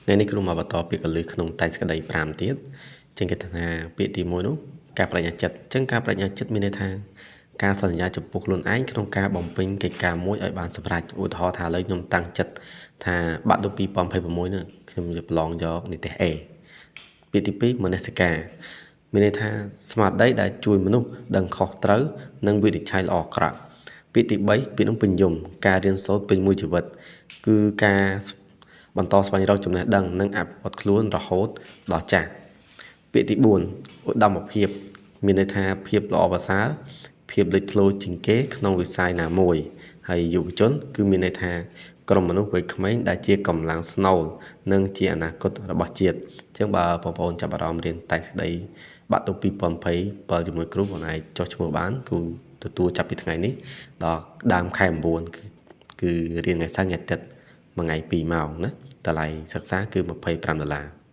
ថ្ងៃនេះគ្រូមកបន្តពាក្យកលឹះក្នុងតែសេចក្តី5ទៀត។ ចឹងគេថាពាក្យទី1នោះ ការបញ្ញាចិត្ត។ ចឹងការបញ្ញាចិត្តមានន័យថាការសន្យាចំពោះខ្លួនឯងក្នុងការបំពេញកិច្ចការមួយឲ្យបានសម្រេច។ ឧទាហរណ៍ថាឥឡូវខ្ញុំតាំងចិត្តថាបាក់ឌុប2026នេះ ខ្ញុំจะប្រឡងយកនិទេស A។ ពាក្យទី2 មនសិការ មានន័យថាស្មារតីដែលជួយមនុស្សដឹងខុសត្រូវ និងវិនិច្ឆ័យល្អអាក្រក់។ ពាក្យទី3 ពាក្យនោះពេញនិយម ការរៀនសូត្រពេញមួយជីវិត គឺការបន្តស្វែងរកចំណេះដឹង និងអភិវឌ្ឍខ្លួនរហូតដល់ចាស់។ ពាក្យទី4 ឧត្តមភាព មានន័យថាភាពល្អប្រសើរ ភាពលេចធ្លោជាងគេក្នុងវិស័យណាមួយ។ ហើយយុវជន គឺមានន័យថាក្រុមមនុស្សវ័យក្មេងដែលជាកម្លាំងស្នូល និងជាអនាគតរបស់ជាតិ។ អញ្ចឹងបើបងប្អូនចាប់អារម្មណ៍រៀនតែងស្ដីបាក់ទុក2027ជាមួយគ្រូ បងឯងចុះឈ្មោះបាន គ្រូទទួលចាប់ពីថ្ងៃនេះដល់ដើមខែ9 គឺរៀនថ្ងៃសៅរ៍ថ្ងៃអាទិត្យ មួយថ្ងៃ2ម៉ោងណា តម្លៃសិក្សាគឺ25ដុល្លារ។